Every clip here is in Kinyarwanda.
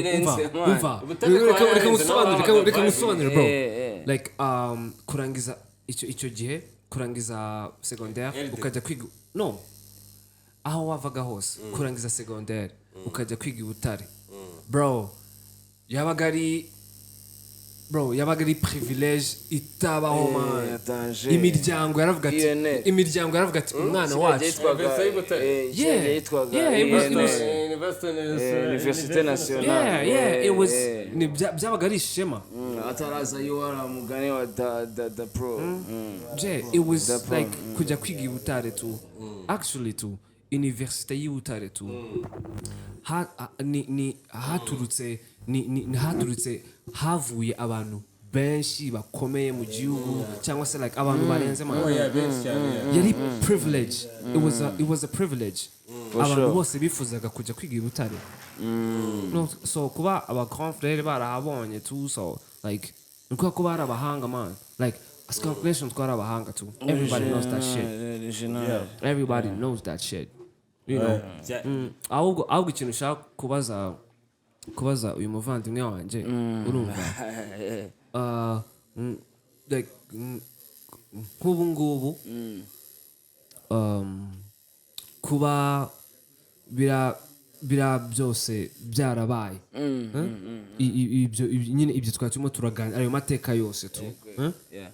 Birenze, Umva, man. umva. Ubutare Reka kwa reka yarenze, ngusobanurire, nawe reka wabaga ngusobanurire, bro. Like kurangiza icyo gihe, kurangiza secondaire LD. ukajya kwiga, no, aho wavaga hose, kurangiza secondaire ukajya kwiga i Butare, bro, yabaga ari, bro, yabaga ari privilege itabaho, man. Danger. Imiryango yaravuga ati UNR. Imiryango yaravuga ati umwana Kiriya wacu yitwaga Université y'Ibutare. kiriya yitwaga Yeah, it was Université Nationale. Yeah, it was ni byabaga ari ishema. Ataraza UR, mugani wa da pro. Je, it was like kujya kwiga i Butare tu, actually tu université y'i Butare tu ni haturutse ni haturutse, havuye abantu benshi bakomeye mu gihugu, cyangwa se like abantu barenze man. Oh yeah, benshi cyane, yeah. Yari privilege, it was a privilege. Abantu bose bifuzaga kujya kwiga i Butare. No, so kuba aba grand frère barahabonye tu, so like ni kubera ko bari abahanga, man. Like as calculation, twari abahanga tu. Everybody knows that shit. Original. Everybody knows that shit. Ahubwo ikintu ushaka kubaza uyu muvandimwe wanjye, urumva, like nk'ubu ngubu kuba bira byose byarabaye. Huh? Ibyo nyine ibyo twari turimo turaganira, ayo mateka yose tu. Huh? Yeah.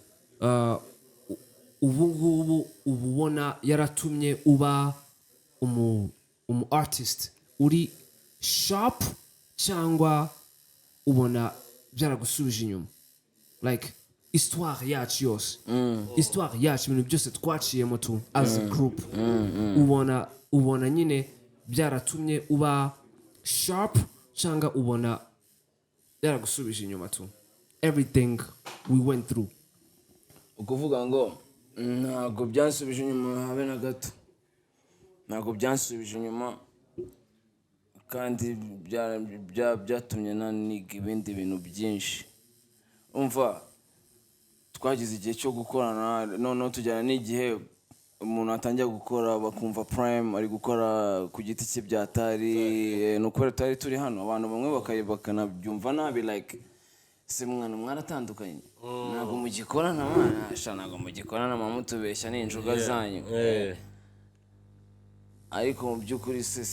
Ubu ngubu uba ubona yaratumye uba umu artist uri sharp, cyangwa ubona byaragusubije inyuma? Like histoire yacu yose, histoire yacu, ibintu byose twaciyemo tu as a group, ubona nyine byaratumye uba sharp, cyangwa ubona byaragusubije inyuma tu, everything we went through? Ukuvuga ngo ntabwo byansubije inyuma habe na gato, ntabwo byansubije inyuma, kandi byatumye naniga ibindi bintu byinshi. Umva, twagize igihe cyo gukorana, noneho tujyana n'igihe umuntu atangira gukora, bakumva Prime ari gukora ku giti cye byatari. Ni ukubera tutari turi hano, abantu bamwe bakanabyumva nabi, like se mwana mwaratandukanye, ntabwo mugikorana mwana sha, ntabwo mugikorana, mama mutubeshya, ni injuga zanyu. Ariko mu by'ukuri se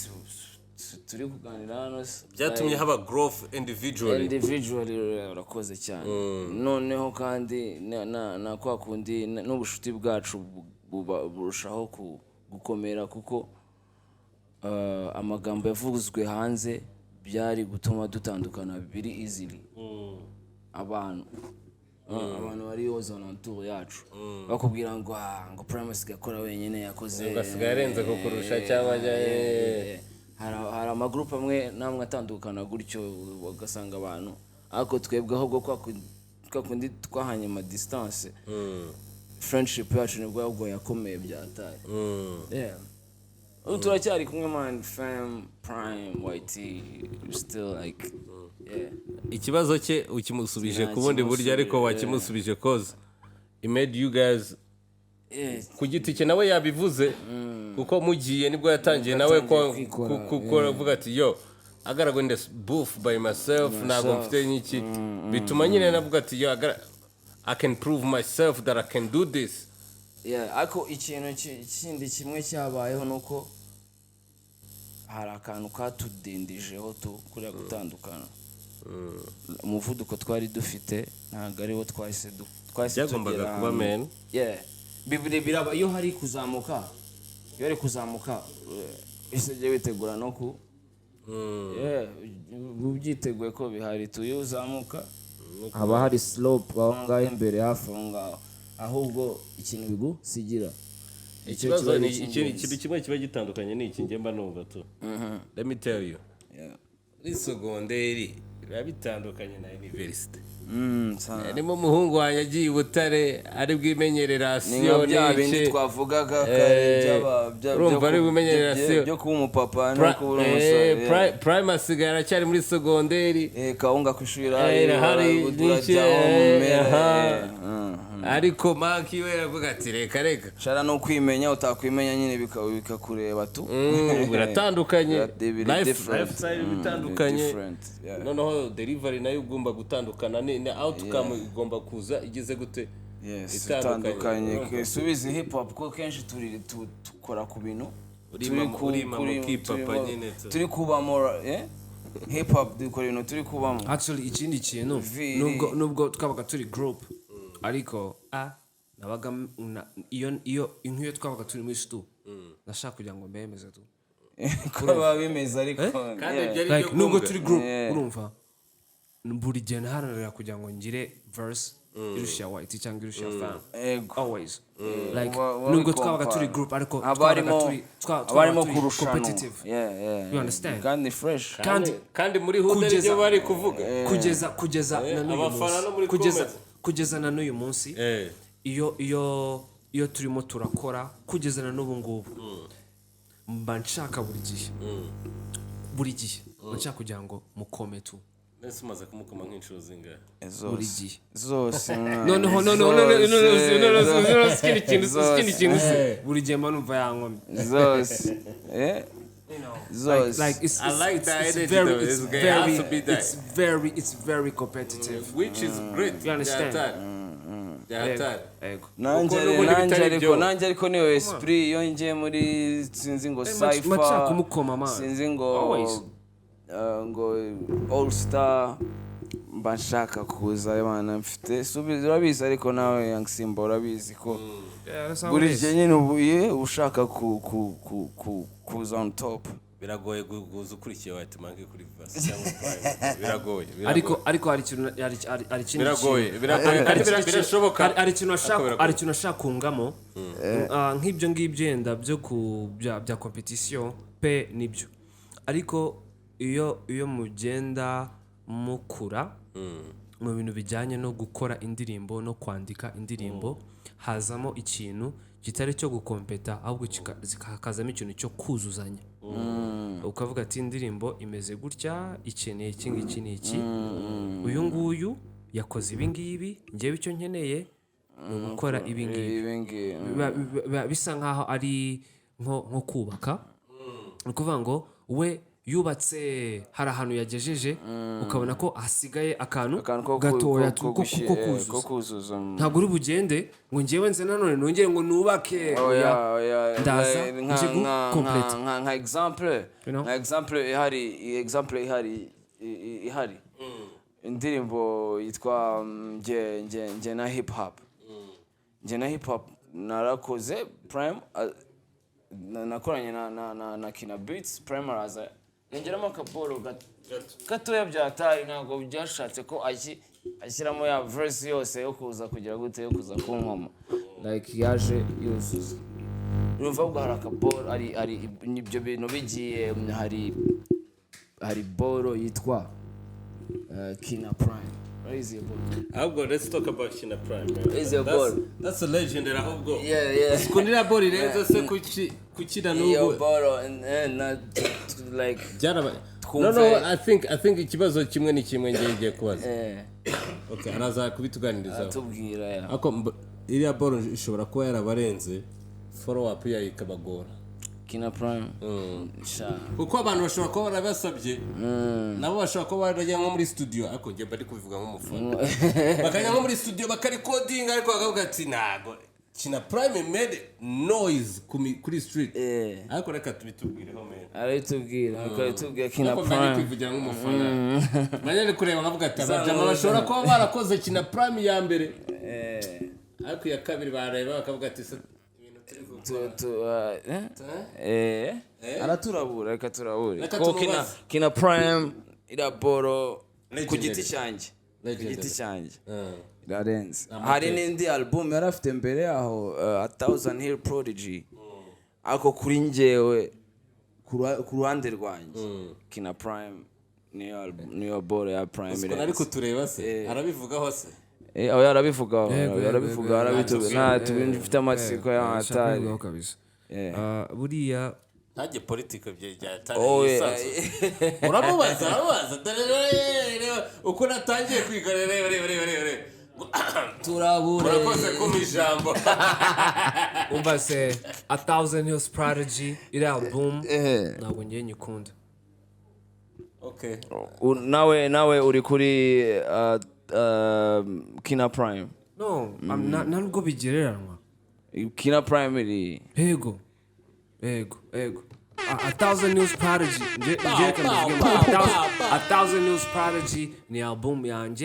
turi kuganira hano se? Byatumye haba growth individually. Individually, urakoze cyane. Noneho kandi na kwa kundi n'ubushuti bwacu burushaho gukomera, kuko amagambo yavuzwe hanze byari gutuma dutandukana biri easily. Abantu bari aux alentours yacu bakubwira ngo ah, ngo Prime asigaye akora wenyine, yakoze Ngo asigaye arenze kukurusha cyangwa Hari amagurupe amwe n'amwe atandukana gutyo, ugasanga abantu, ariko twebwe ahubwo kwa kundi twahanye ama distance, friendship yacu nibwo ahubwo yakomeye byataye. Yeah. Ubu turacyari kumwe, man, fam, Prime, YT, still like, yeah. Ikibazo cye ukimusubije ku bundi buryo, ariko wakimusubije 'cause it made you guys ku giti cye nawe yabivuze, kuko mugiye nibwo yatangiye nawe ko yatangiye kwikora, gukora, avuga ati yo, I gotta go in this booth by myself, ntabwo mfite n'iki. Bituma nyine navuga ati yo, I can prove myself that I can do this. Yeah, ariko ikintu kindi kimwe cyabayeho ni uko hari akantu katudindijeho tu kuriya gutandukana. Umuvuduko twari dufite ntabwo ariwo twahise Byagombaga tugera kuba, ahantu. man. Yeah. Biraba iyo hari kuzamuka, iyo hari kuzamuka, ese ujye witegura no ku, yeah, uba ubyiteguye ko bihari tu. Iyo uzamuka haba hari slope aho ngaho imbere, hafi aho ngaho. Ahubwo ikintu bigusigira icyo Ikibazo kiba ari ni ikintu icy'ingenzi. Ikintu kimwe kiba gitandukanye ni iki njye mba numva tu. Let me tell you, muri segonderi biba bitandukanye na university. Harimo umuhungu wanjye agiye i Butare ari bwimenyere Ni nka ration bya bindi n'iki. twavugaga kare Urumva byo ari bumenyere ration. Byo kuba umupapa no kuba uri umusore, yeah. Prime asigaye aracyari muri segonderi. Kawunga ku ishuri irahari, Irahari, urajyaho n'iki, mu mpera, aha. Ariko Monkey we aravuga ati: "Reka, reka." Shara no kwimenya, utakwimenya nyine bikakureba tu. Biratandukanye. Biri different. Lifestyle bitandukanye. Different, yeah. Noneho delivery nayo ugomba gutandukana ni outcome igomba kuza igeze gute? Yes. Itandukanye. Itandukanye. Urumva? Subizi hip hop ko kenshi turi dukora ku bintu Urima mukipapa nyine tu. Turi kubamo, hip hop dukora ibintu turi kubamo. Actually, ikindi kintu, nubwo twabaga turi group, ariko nabaga iyo nk'iyo twabaga turi muri stu, nashaka kugira ngo mbemeze tu. Ko biba bimeze ariko. Kandi ibyo ari Like, byo nubwo ngombwa. turi group, urumva, buri gihe naharanira kugira ngo ngire verse irusha White cyangwa irusha Fam. Always, like, Uba nubwo twabaga wikompara. turi group, ariko Haba twabaga harimo turi haba harimo twabaga turi kurushanwa. competitive. You understand? Kandi fresh. Kandi Kandi muri hood ari byo bari kuvuga. Kugeza na n'uyu Abafana munsi no muri kugeza comments. kugeza na n'uyu munsi, iyo turimo turakora, kugeza na n'ubu ngubu, mba nshaka buri gihe, buri gihe mba nshaka kugira ngo mukome tu. Nese umaze kumukoma nk'inshuro zingahe? Zose. Buri gihe. Zose, mwana. Noneho ikindi kintu Zose. ikindi kintu se, buri gihe mba numva yankomye. Zose, zose. Like, it's, I it's, like it's, that it's energy very though. it's It's gonna have very to be that. it's very competitive. Which is great. You understand? Byahatari, byahatari. Yego. Nanjye Kuko n'ubundi nanjye bitari ariko byo. Nanjye ariko niyo esprit iyo ngiye muri, sinzi ngo, cypher, Maca kumukoma, man. sinzi ngo Always. Ngo all star, mba nshaka kuza bana mfite urabizi, ariko nawe Young Simba urabizi ko Yeah, that's how buri it is. gihe nyine ubu uba ushaka kuza on top. Biragoye guza ukurikiye White Monkey kuri verse cyangwa Prime, biragoye, biragoye. Ariko hari ikintu hari ikindi Biragoye, kintu. biragoye, Hari kandi ikindi kintu- birashoboka. hari ikintu Ariko ashaka biragoye. hari ikintu ashaka kungamo. Nk'ibyo ngibyo yenda byo ku bya competition pe, nibyo, ariko iyo mugenda mukura mu bintu bijyanye no gukora indirimbo no kwandika indirimbo, hazamo ikintu kitari cyo gukompeta, ahubwo hakazamo ikintu cyo kuzuzanya, ukavuga ati: "Indirimbo imeze gutya, ikeneye iki ngiki n'iki. Uyu nguyu yakoze ibi ngibi, njyewe icyo nkeneye ni ugukora ibi ngibi." Ibi ngibi. Biba bisa nkaho ari nko kubaka. Ni ukuvuga ngo we yubatse, hari ahantu yagejeje, ukabona ko hasigaye akantu Akantu ko gatoya ko ko kuzuza. kuzuza. Ntabwo uri bugende ngo njyewe nze nanone nongere ngo nubake. Oya, Oya. Oya, Ndaza like, nje complete. nka example You know? Nka example ihari, example ihari ihari indirimbo yitwa nge na hip hop, nge na hip hop narakoze Prime, nakoranye na Kina Beats. Prime araza yongeramo akaboro gatoya byataye. Ntabwo byashatse ko ashyiramo ya verse yose yo kuza kugira gute, yo kuza kunkoma. Like, yaje yuzuza. Urumva, ahubwo hari akaboro, hari ibyo bintu bigiye, hari boro yitwa Kina Prime. Urayizi iyo boro? Ahubwo let's talk about Kina Prime, man. Is your That's- ball. That's a legendary ahubwo. Yeah. Ukuntu iriya ball irenze se, kuki na Iyo n'ubu boro and like byarabaye? Twumve. No, I think ikibazo kimwe ni kimwe ngiye kubaza. Okay, araza kubituganirizaho. Atubwira ya. Ariko iriya ball ishobora kuba yarabarenze, follow up yayo ikabagora. Kina Prime sha. Kuko abantu bashobora kuba barabasabye, nabo bashobora kuba barajya nko muri studio, ariko njye mba ndi kubivuga nk'umufana, bakajya nko muri studio bakarikodinga, ariko bakavuga ati: "Ntago Kina Prime made noise kuri street." Ariko reka tubitubwireho, man. Arabitubwira, akabitubwira Kina Ariko mba ndi Prime. kwivugira nk'umufana, mba ndi kureba nkavuga ati: "Abajama bashobora kuba barakoze Kina Prime ya mbere, ariko iya kabiri bareba bakavuga ati: 'Se, ibintu turi gukora.'" Araturabura, reka turabure. Reka Kuko Kina tumubaze. Kina Prime iriya boro ku Legendary. giti cyanjye, ku Legendary. giti cyanjye irarenze. Amateka. Hari n'indi album yari afite mbere yaho, A Thousand Hill Prodigy, ariko kuri njyewe, ku ruhande rwanjye, Kina Prime niyo niyo boro ya Prime Ukuntu ari irenze. kutureba se, arabivugaho se? Aho yarabivugaho. Yego, Yarabivuga, yego. arabitubwira. Nta tubindi mfite amatsiko ya Nshaka hatari. kubivugaho kabisa. Buriya Ntajye politike bya Oh, yeah. uramubaza, uramubaza. Dore reba, reba uko natangiye kwiga. Reba, reba, reba, reba, reba. Turabure. Murakoze kumpa ijambo. Umva se, A Thousand Hills Prodigy, iriya album ntabwo ngiye nyikunda. Okay. Nawe uri kuri Kina Prime? No, I'm not- nta nubwo bigereranywa. Kina Prime iri Yego, A Thousand Hills Prodigy, nje reka mbivuge ngo A Thousand Hills Prodigy ni album yanjye.